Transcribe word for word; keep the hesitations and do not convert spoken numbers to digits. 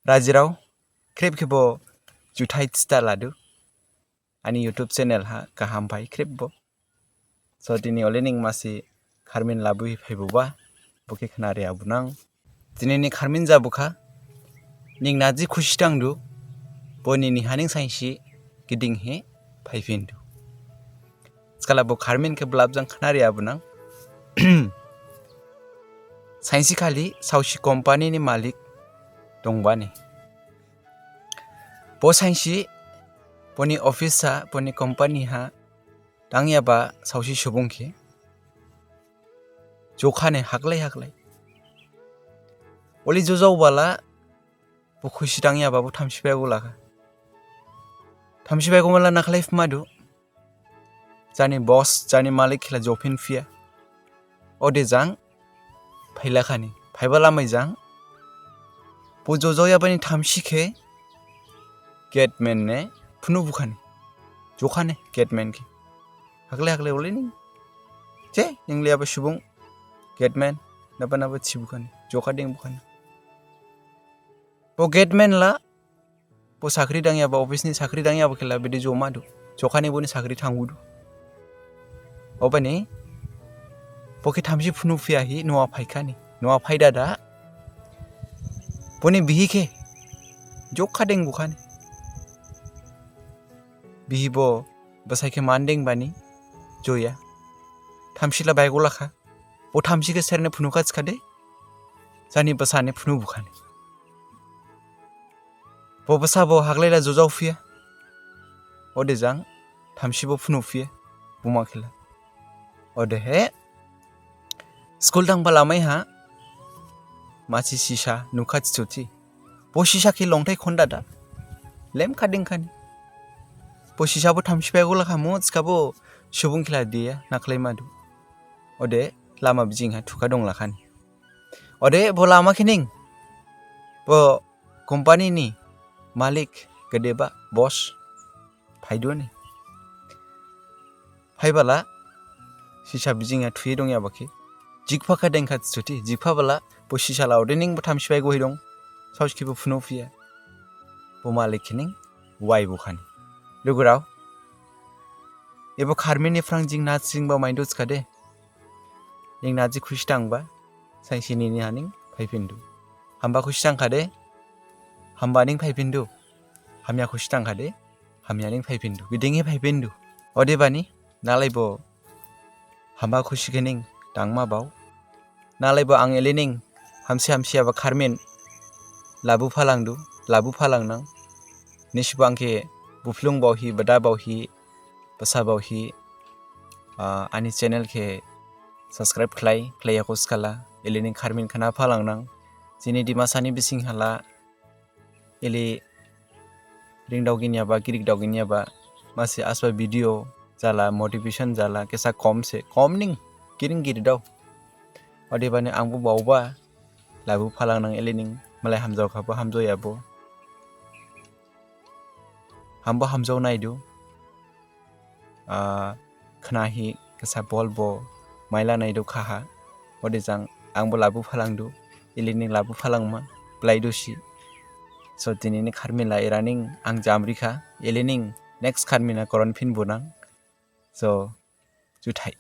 Rajirao, khrip khebo juthai thita ladu. Ani YouTube channel ha gaham phai khrip bo. So, dini ole ning masi kharmin labu hi phaibuba, bo khe khnari abunang. Dini ni kharmin jabukha, ning naji khusi dangdu, bo nini haning sainsi giding hi phaiphindu. Skala bo kharmin khe blab jang khnari abunang. Sainsi khali saosi company ni malik dongbani. Bo sainsi, boni office ha, boni company ha, dangyaba saosi subung khe jokhane haklai haklai. Oli jojaobala, bo khusi dangyaba bo thamsi baigo lakha. Thamsi baigo mala nakhlai phumadu. Jani boss, jani malik khela jophin phiya. Ode jang phailakhani. Phaiba lamai jang, bo jojaoyabani thamsi khe gateman ne phunu bukhani. Jokhane gateman khe. Haklai haklai ole ning. Je, ning liyaba subung. Gateman, naba naba thi bukhani. Jokha deng bukhani. Bo gateman la, bo sakri dangyaba, office ni sakri dangyaba khela bidi jomadu. Jokhani boni sakri thangudu. Obani, bo khe thamsi phunu phiya hi, noa phaikhani. Noa phaidada, boni bihi khe jokha deng bukhani. Bihi bo, basai khe man deng bani, joya. Thamsi la baigo lakha. Bo thamsi khe serne phunukha thikhade, jani basa ne phunu bukhani. Bo basa bo haklai la jojao phiya. Ode jang, thamsi bo phunu phiya, buma khela. Odehe, school thangba lamai ha, masi sisa nukha thithi. Bo sisa khe longthai khondada. Lemkha dengkhani. Bo sisa bo thamsi baigo lakha mo, thikhabo subung khela diya, nakhlai madu. Ode, lama bijing ha thukha dong lakhani. Ode, bo lama khe ning, bo company ni malik gedeba, boss, phaidu ni. Phaibala, sisa bijing ha thuye dongyaba khe. Jikpha kha dengkha thithi, jikphabala, bo sisa la ode ning bo thamsi baigo hi dong. Saosi khe bo phunu phiya. Bo malik khe ning, wai bukhani. Lugurao. Ebo kharmin ni phrang jing na jingba maidu thikhade. Ning naji khusi dangba, sainsi nini haning phaiphindu. Hamba khusi dangkhade, hamba ning phaiphindu. Hamya khusi dangkhade, hamya ning phaiphindu. Biding hi phaiphindu. Odebani, nalaibo hamba khusi khe ning dangma bao. Nalaibo ang ele ning hamsi hamsi aba kharmin labu phalangdu, labu phalangnang. Nisibo ang khe buphlung baohi, bada baohi, basa baohi, ah, ani channel khe subscribe khlai, khlaiya kho skala, ele ning kharmin khna phalangnang. Jini Dimasa ni bising hala, ele ringdaoginyaba, girikdaoginyaba, masi asba video jala, motivation jala, kesa kom se, kom ning, giring giridao. Odebani angbo baoba, labu phalangnang ele ning, malai hamjaokhabo, hamjaoyabo. Hambo hamjao naidu. Ah, khnahi kesa bol bo maila naidu khaha. Odejang angbo labu phalangdu. Ele ning labu phalangma. Blaidusi. So, dinini kharmin la eraning ang jamrikha. Ele ning next kharmin ha koron phinbunang. So, juthai.